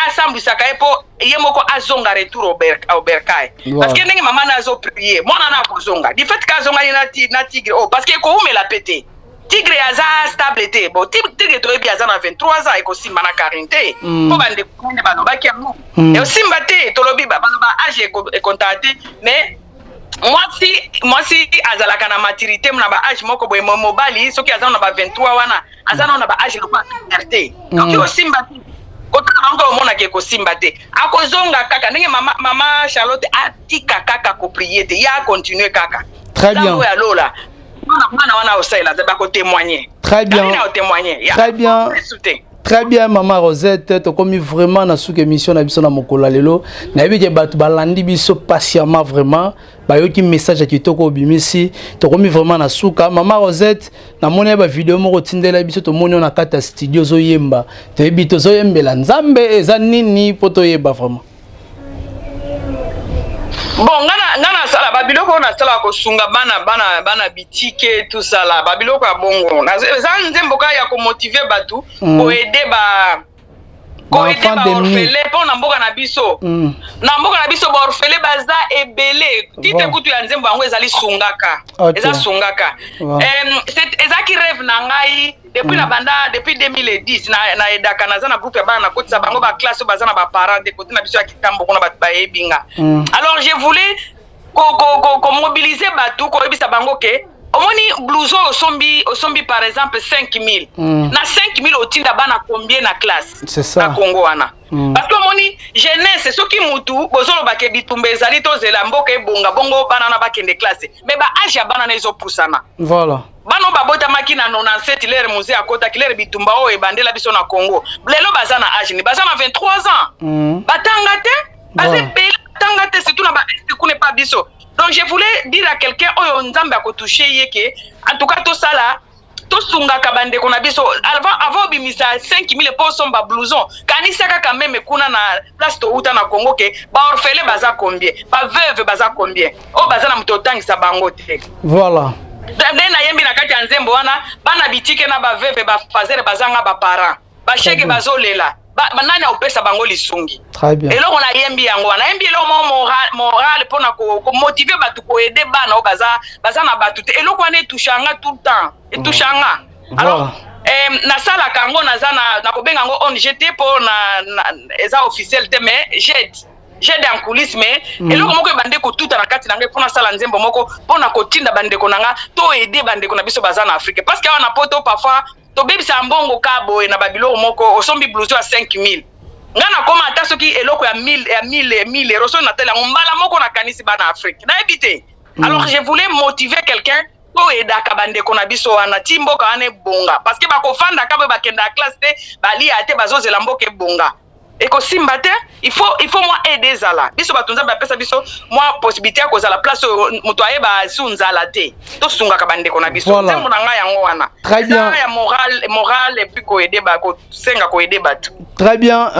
asambwisaka ye, mpo ye moko azonga retour au bercail. Parce que ndenge mama na azoprier, mwana na akozonga du fait ke azonga ye na tigre oyo, parce que ekoumela pe te. Tigre aza stable te. Bon, tigre toyebi aza na 23 ans, ekosimba na Karine te. Mpo bandeko nde balobaki yango, ekosimba te. Tolobi baloba age ekontaka te, mais mwasi azalaka na maturité na ba age moko boye. Mobali soki aza na ba 23 wana, aza nano na ba age lokola te. Donc ekosimba te. Kotala bango, omonaka ekosimba te. Akozonga kaka ndenge mama Charlotte atika kaka koprier te, ye acontinue kaka. Très bien. Nzambe oyo alola mwana wana osalela, bakotémoigne. Très bien. Otémoigne. Très bien. Te. Très bien, Mama Rosette, tokomi vraiment na suka émission na biso na mokolo ya lelo. Nayebi ke bato balandi biso patiemment vraiment, bayoki message ya kitoko obimisi. Tokomi vraiment na suka. Mama Rosette, namoni ya ba vidéo moko tindela biso, tomoni yo na kati ya studio ozoyemba. Toyebi tozoyembela Nzambe, eza nini po toyeba vraiment? Bon, nga nasala babiloko oyo nasalaka, kosunga bana bitike, tosala babiloko ya bongo. Eza nzembo kaka ya komotiver bato, koaider ba Koaider baorphelin mpo na mboka na biso. Na mboka na biso, baorphelin baza ebele. Titre kutu ya nzembo yango ezali Sungaka. Eza Sungaka. Ezalaki rêve na ngai depuis na banda, depuis 2010 na edaka. Naza na groupe ya bana, nakotisa bango baclasse oyo baza na baparent te, kote na biso ya Kitambo kuna, bato bayebi nga. Alors je voulais komobiliser bato, koyebisa bango ke omoni blouson osombi, osombi par exemple 5000, na 5000 otinda bana combien na classe? C'est ça. Na Congo wana. Parce que omoni jeunesse, soki mutu bozolobaka bitumba ezali, tozela mboka ebonga, bongo bana wana bakende classe, mais baâge ya bana na ezopusana. Bana oyo babotamaki na 97, l'heure Mzee akotaki, l'heure bitumba oyo ebandela biso na Congo, lelo baza na âge ni? Baza na 23 ans. Batanga te, baza ebele batanga te, surtout na baest kuna epa biso. Donc je voulais dire à quelqu'un oyo Nzambe akotouche ye ke en tout cas tosala, tosungaka bandeko na biso. Avant obimisa 5000 mpo osomba blouson, kanisa kaka même kuna na place touta na Congo ke baorphelin baza combien, baveuve baza combien, oyo baza na moto otangisa bango te. Nde nayembi na kati ya nzembo wana: bana bitike na baveuve, bafazere bazanga baparent, bashege bazolela, nani akopesa bango lisungi? Très bien. Eloko nayembi yango wana, nayembi eloko moko moral mpona komotiver bato, koaider bana oyo baza na bato te. Eloko wana etouchanga tout le temps, etouchanga. Alors nasalaka yango, naza na nakobenga yango ONG te mpo na eza officiel te, mais j'aide en coulisse. Mais eloko moko ebande kotuta na kati na ngai mpo nasala nzembo moko mpona kotinda bandeko na nga to aider bandeko na biso baza na Afrique, parce que awa na Poto parfois tobebisa mbongo ka boye na babiloko moko. Osombi blouson ya 5000, nga nakoma ata soki eloko ya 1000, ya 1000, 1000 euro, soki natali yango mbala moko nakanisi bana Afrique, nayebi te. Alors je voulais motiver quelqu'un to aidaka bandeko na biso wana ti mboka wana ebonga, parce que bakofandaka boye, bakendaka classe te, balia te, bazozela mboka ebonga, ekosimba te. Il faut mwa aide ezala. Biso bato Nzambe apesa biso mwa possibilité ya kozala place oyo moto ayeba su nzala te, tosungaka bandeko na biso. Nzembo na ngai yango wana. Très bien. Eza ya moral et puis koaider, kosenga koaider bato. Très bien.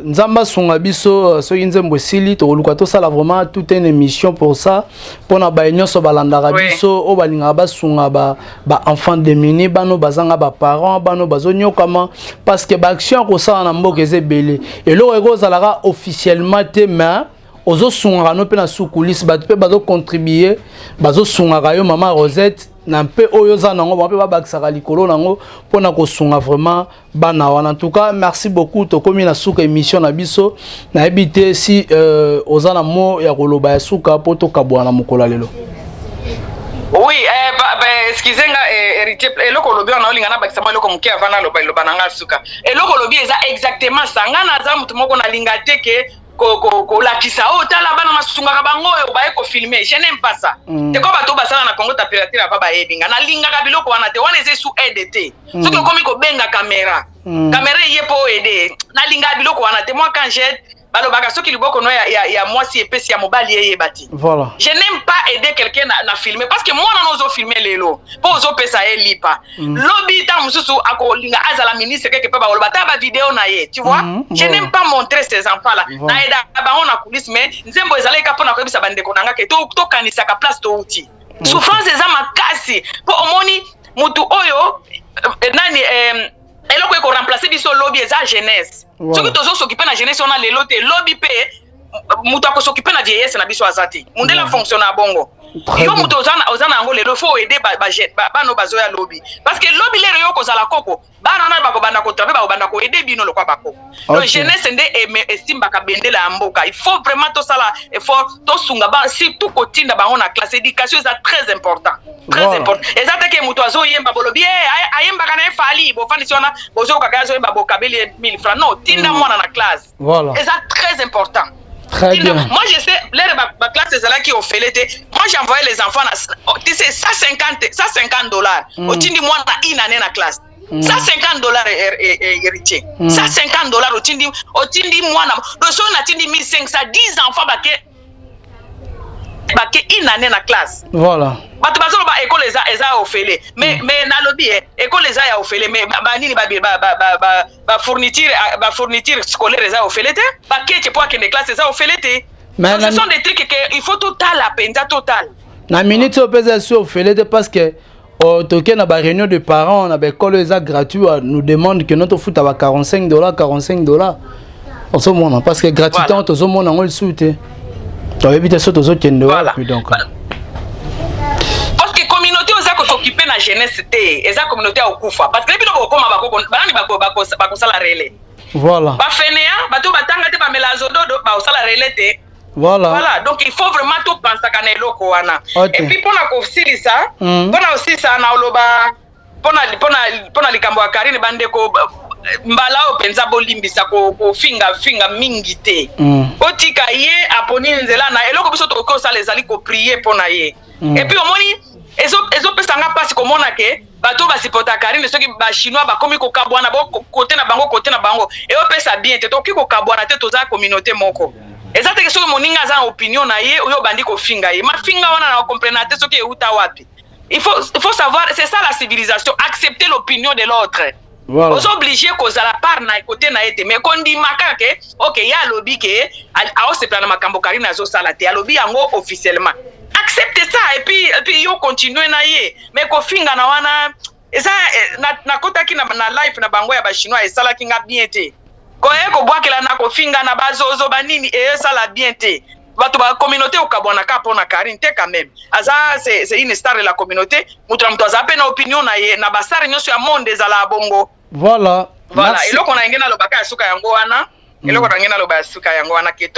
Nzambe asunga biso. Soki nzembo esili, tokoluka tosala vraiment toute une émission pour ça, mpona baye nyonso balandaka biso, oyo balingaka basunga baenfant ba démuni, bano bazanga baparent, bano bazonyokama, parce que baaction ya kosala na mboka eza ebele. Eloko ekozalaka officiellement te, mais ozosungaka no mpe na sous-coulisse, bato mpe bazocontribue, bazosungaka yo, mama Rosette, na mpe oyo oza nango, bango mpe babakisaka likolo nango mpona kosunga vraiment bana wana. En tout cas, merci beaucoup. Tokomi na suka émission na biso. Nayebi te si oza na mo ya koloba ya suka mpo tokabwana na mokolo ya lelo. Oui, ba, excuse nga, héritier, eloko olobi wana, olinga nabakisa mwa eloko moke avant naloba eloba na nga suka. Eloko olobi eza exactement ça. Nga naza motu moko nalinga te ke kolakisa oyo tala bana nasungaka bango, oyo baye kofilmer, je n'aime pas ça. Te ko bato oyo basala na Congo Température apa bayebi nga, nalingaka biloko wana te. Wana eza esu aide te. Soki okomi kobenga caméra, caméra eye mpo oaider, nalingaka biloko wana te. Moi, quand j'aide, balobaka soki liboko no ya mwasi epesi ya mobali eyeba te. Je n'aime pas aider quelqu'un na filmer, parce que mwana no ozofilmer lelo mpo ozopesa ye lipa, lobi ntango mosusu akolinga azala ministre quelque part, bakoloba ta bavideo na ye, tu vois. Je n'aime pas montrer ces enfants là. Naaidaka bango na coulisse, mais nzembo ezalaki kaka mpona koyebisa bandeko na nga ke tokanisaka place touti. Souffrance eza makasi, mpo omoni mutu oyo nani, eloko ekoremplace biso lobi eza jeunesse. Soki tozos'occuper na jeunesse wana lelo te, lobi mpe moto akos'occuper na vieillesse na biso aza te. Mundele afonctionne na bongo. Yo moto oza na yango lelo, faut oaider bana oyo bazoya lobi, parce que lobi lero yo kozala koko, bana wana bakobanda kotravailler, bakobanda koaider bino lokwa bakoko. Donc jeunesse nde esimbaka bendela ya mboka. Il faut vraiment tosala effort, tosunga ba, surtout kotinda bango na classe. Éducation eza très important, très important. Eza te ke moto azoyemba, bolobi: "Eh, ayembaka na ye Fally", bofandisi wana, bozokaka ye azoyemba, bokabeli ye 1000 francs. Non, tinda mwana na classe. Eza très important. Très bien. Moi, je sais, l'heure ba classe ezalaki ofele te, moi j'envoyais les enfants na, oh, tu sais, 150, 150 $. Otindi mwana une année na classe. 150 $, héritier. 150 $, otindi mwana. Donc soki natindi 1500, 10 enfants bake une année na classe. Bato bazoloba ekole eza ofele, mais nalobi ekole eza ya ofele, mais banini, bafourniture scolaire eza ofele te, bakece mpo akende classe eza ofele te. Mais Donc, ce sont des trucs que il faut totala mpenza, totala. Na minute oyo mpe eza esi ofele te, parce que Toke na baréunion de parents na baekole oyo eza gratuit, nous demande que no tofuta ba 45 dollars, 45 dollars. Ozomona, parce que gratuité wana tozomona yango lisusu te, toyebi te so tozokende wapi. Donc parce que communauté oza kos'occuper na jeunesse te, eza communauté ya kokufa, parce que bino bokokoma banani bakosala relais? Bafainéants, bato batanga te, bamela zododo, bakosala relais te. Voilà, donc il faut vraiment topensaka na eloko wana. Et puis mpona kosilisa, mpona kosilisa na oloba mpona likambo ya Karine, bandeko, mbala oyo mpenza bolimbisa kofinga finga mingi te. Otika ye aponi nzela na eloko. Biso tokoki kosala ezali koprier mpo na ye. Et puis omoni, ezopesa nga mpasi komona ke bato oyo basupporta Karine, soki bachinois bakomi kokabwana bo kote na bango, kote na bango, eyopesa bien te. Tokoki kokabwana te, toza communauté moko. Eza teke soki moninga aza na opinion na ye, oyo obandi kofinga ye, mafinga wana na okomprena te soki euta wapi. Il faut savoir, c'est ça la civilisation, accepter l'opinion de l'autre. Oza obligé kozala part na kote na ye te, mais kondima kaka ke ok, ye alobi ke aosepela na makambo Karine azosala te, alobi yango officiellement, accepte ça et puis yo continue na ye. Mais kofinga na wana eza nakotaki na live na bango ya bachinois, esalaki nga bien te. Koye kobwakela na kofinga na bazozo banini, eyesala bien te. Bato ba communauté okabwanaka mpo na Karine te. Quand même aza, c'est une star de la communauté. Moto na moto aza mpe na opinion na ye. Na bastar nyonso ya monde ezala bongo. Voilà. Merci. Eloko na nge nalobaka ya suka yango wana. Eloko na nge naloba ya suka yango wana, ke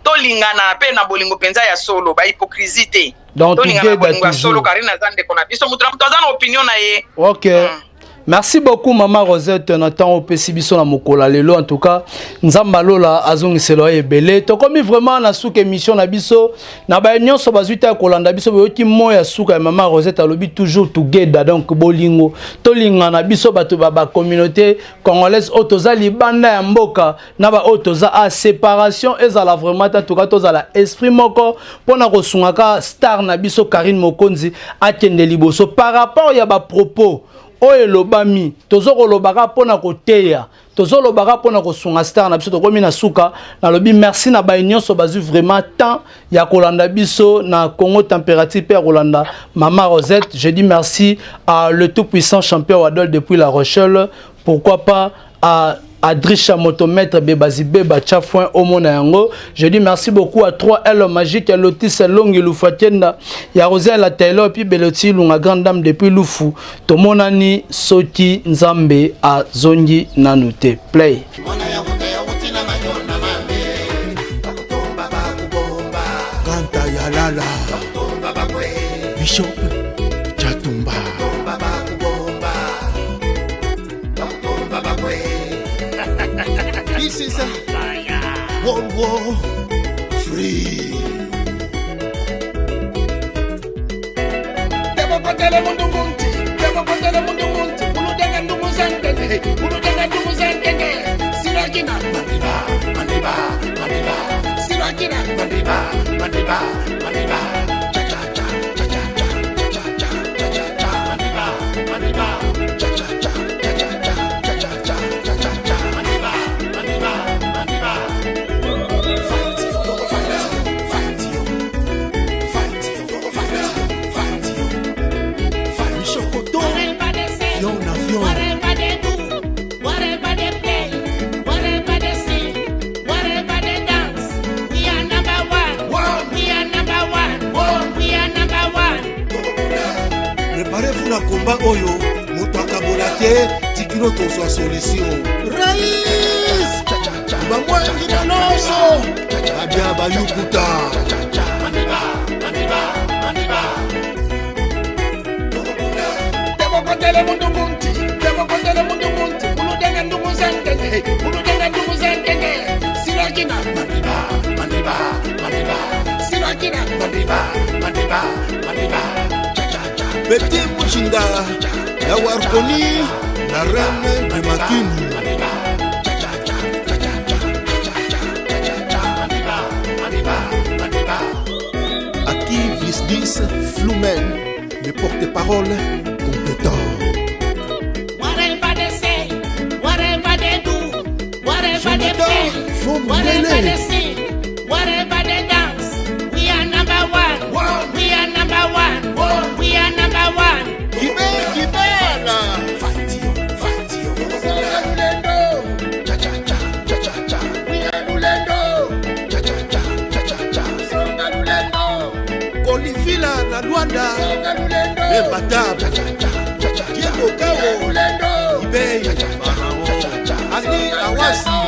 tolingana mpe na bolingo mpenza ya solo, bahypocrisie te. Donc, tolingana na together bolingo ya solo. Toujours. Karine aza ndeko na biso, moto na moto aza na opinion na ye. Ok. Merci beaucoup, Mama Rosette, na temps opesi biso na mokolo ya lelo. En tout cas, Nzambe alola azongisela yo ebele. Tokomi vraiment na suka émission na biso. Na baye nyonso bazwi te ya kolanda biso, boyoki mo ya suka ya Mama Rosette, alobi toujours together, donc bolingo. Tolingana biso bato ba communauté congolaise oyo toza libanda ya mboka na ba oyo toza a séparation ezala vraiment te. En tout cas, tozala esprit moko mpona kosungaka star na biso Karine Mokonzi akende liboso. Par rapport ya ba propos oyo elobami, tozokolobaka mpona koteya, tozolobaka mpona kosunga star na biso. Tokomi na suka. Nalobi merci na baye nyonso bazwi vraiment temps ya kolanda biso na Congo Température mpe ya kolanda Mama Rosette. Je dis merci à le tout puissant champion Wadol depuis La Rochelle, pourquoi pas à Adrisha Motomètre Bebazi Beba Tchafoin Omona yango. Je dis merci beaucoup à 3L Magique, Lotis Longi Lufatienda, ya Roselle Taylor et puis Beloti Lunga, grande dame depuis Lufu. Tomonani soki Nzambe azongi nanu te. Play. Mwana ya moto yauti na manyona mabe, bakutomba bakubomba. Kanta ya lala. Bakutomba bakwe. Bishop Chatumba. Bakutomba bakubomba, bakutomba bakwe. This is a World War Free. Tebokotele mundu muntu, tebokotele mundu muntu, uludenge ndumuzantene, uludenge ndumuzantene. Sirakina Mandiba, Mandiba, Mandiba. Sirakina Mandiba, Mandiba, Mandiba. Cha cha cha cha cha cha cha cha cha cha cha. Mandiba, Mandiba. Cha cha cha cha cha cha cha cha cha cha cha. Mandiba, Mandiba, Mandiba. Fight you, fight you, fight you, fight you, fight you, fight you, fight you. Chokoto. Whatever they say, Fion na fion. whatever they do, whatever they play, whatever they sing, whatever they dance, we are number one. One. We are number one. One. We are number one. Préparez-vous na combat oyo moto akabola te tikino tozwa solution. Rais bamwangi na nyonso babia bayukuta. Mandiba, Mandiba, Mandiba. Tebokotele mundu muntu, tebokotele mundu muntu, uludenge ndumuzantene, uludenge ndumuzantene. Sirakina Mandiba, Mandiba, Mandiba. Sirakina Mandiba, Mandiba, Mandiba. Cha cha cha. Beti Mushinga ya Warkoni, la reine de Makini. Mandiba, cha cha cha cha cha cha cha cha cha cha cha. Mandiba, Mandiba, Mandiba. Aki Visdis Flumen, le porte-parole compétent. Whatever they say, whatever they do, whatever they Jonathan play, whatever Fombrele. they sing, whatever they dance, we are number one. One. We are number one. One. We are number one. Kibe. Membatab Diego Kawo Ibey Ali Awasi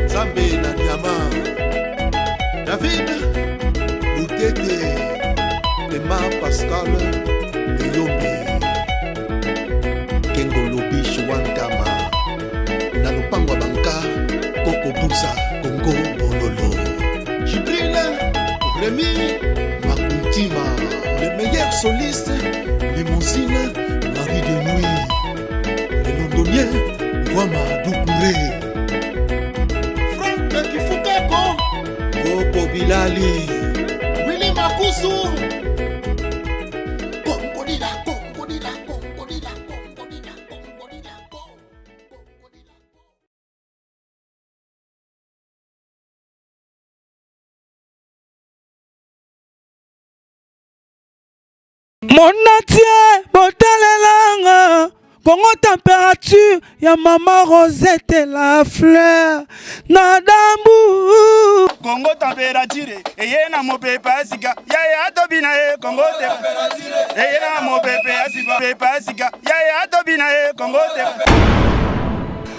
Nzambe na Diama David Lutete Emma Pascal Liyombe Kengolobi Shuantama na lopango ya banka Koko Buza Kongo Bololo Jibril Remy Makuntima le meilleur soliste Limousine Marie de Nuit le londonien Ngwama Doucouré Frank Kifukeko Koko Bilali Willy Makusu Kongodila, kongodila, kongodila, kongodila, kongodila, kongodila. Monatie botalelanga Kongo température ya mama Rosette la fleur na dambu. Kongo température eye na mopepe ya sika yaya tobina ye Kongo te eye na mopepe ya sika pepe ya sika yaya tobina ye Kongo te.